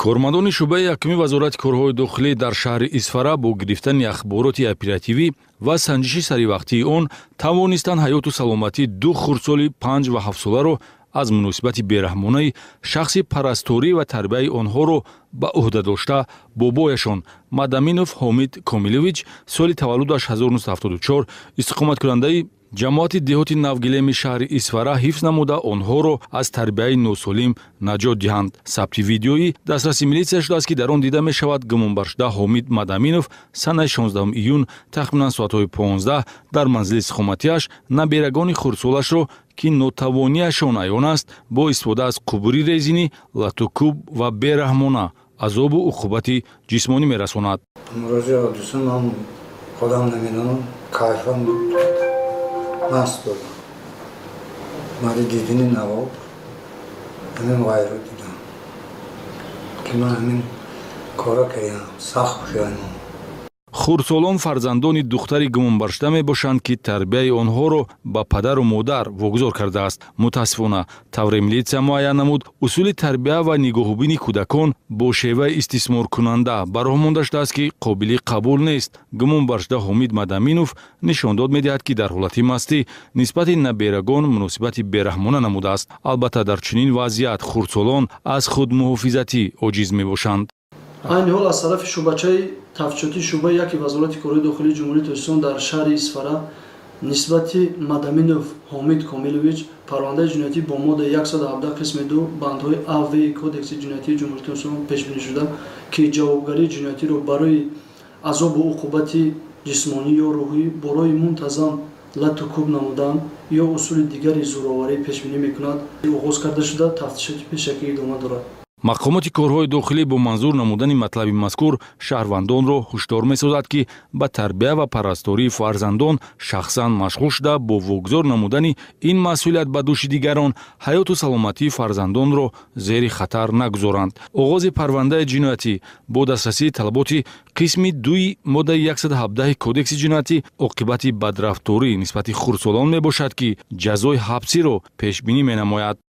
Кормандони шӯъбаи якуми Вазорати корҳои дохилӣ дар шаҳри Исфара бо гирифтани ахбороти оперативӣ ва санҷиши саривақтии он тавонистанд ҳаёту саломатии ду хурдсоли 5 ва 7 соларо аз муносибати бераҳмонаи шахси парасторӣ ва тарбияи онҳоро ба ӯҳда дошта, бобояшон Мадаминов Ҳомид Комилович, соли таваллудаш 1974, истиқоматкунандаи ҷамоати деҳоти Навгилеми шаҳри Исфара, ҳифз намуда, онҳоро аз тарбияи носолим наҷот диҳанд. Сабти видеоӣ дастраси милитсия шудааст, ки дар он дида мешавад, гумонбаршуда Ҳомид Мадаминов санаи 16 июн тахминан соатҳои 15 дар манзили истиқоматиаш наберагони хурдсолашро, ки нотавонияшон аён аст, бо истифода аз қубури резинӣ латукӯб ва бераҳмона азобу уқубати ҷисмонӣ мерасонад. Худам намедонам, кайфам маст будам. Баъди дидани навор ҳамин вайро дидам, ки ман ҳамин кора кардам, сахт пушаймон. Хурдсолон фарзандони духтари гумонбаршуда мебошанд, ки тарбияи онҳоро ба падару модар вогузор кардааст. Мутаассифона, тавре милитсия муайян намуд, усули тарбия ва нигоҳубини кӯдакон бо шеваи истисморкунанда ба роҳ монда шудааст, ки қобили қабул нест. Гумонбаршуда Ҳомид Мадаминов нишондод медиҳад, ки дар ҳолати мастӣ нисбати наберагон муносибати бераҳмона намудааст. Албатта, дар чунин вазъият хурдсолон аз худмуҳофизатӣ оҷиз мебошанд. Айни ҳол аз тарафи шӯъбачаи тафтишотии шӯъбаи яки Вазорати корҳои дохилии Ҷумҳурии Тоҷикистон дар шаҳри Исфара нисбати Мадаминов Ҳомид Комилович парвандаи ҷиноятӣ бо моддаи 117 қисми 2 бандҳои а, в Кодекси ҷиноятии Ҷумҳурии Тоҷикистон пешбинишуда, ки ҷавобгарии ҷиноятиро барои азобу уқубати ҷисмонӣ ё рӯҳӣ бо роҳи мунтазам лату кӯб намудан ё усули дигари зӯроварӣ пешбинӣ мекунад, оғоз карда шуда, тафтишоти пешакӣ идома дорад. Мақомоти корҳои дохилӣ бо манзур намудани матлаби мазкур шаҳрвандонро ҳушдор месозад, ки ба тарбия ва парастории фарзандон шахсан машғул шуда, бо вогузор намудани ин масъулият ба дӯши дигарон ҳаёту саломатии фарзандонро зери хатар нагузоранд. Оғози парвандаи ҷиноятӣ бо дастрасии талаботи қисми 2-и моддаи 117 Кодекси ҷиноятӣ оқибати бадрафторӣ нисбати хурдсолон мебошад, ки ҷазои ҳабсиро пешбинӣ менамояд.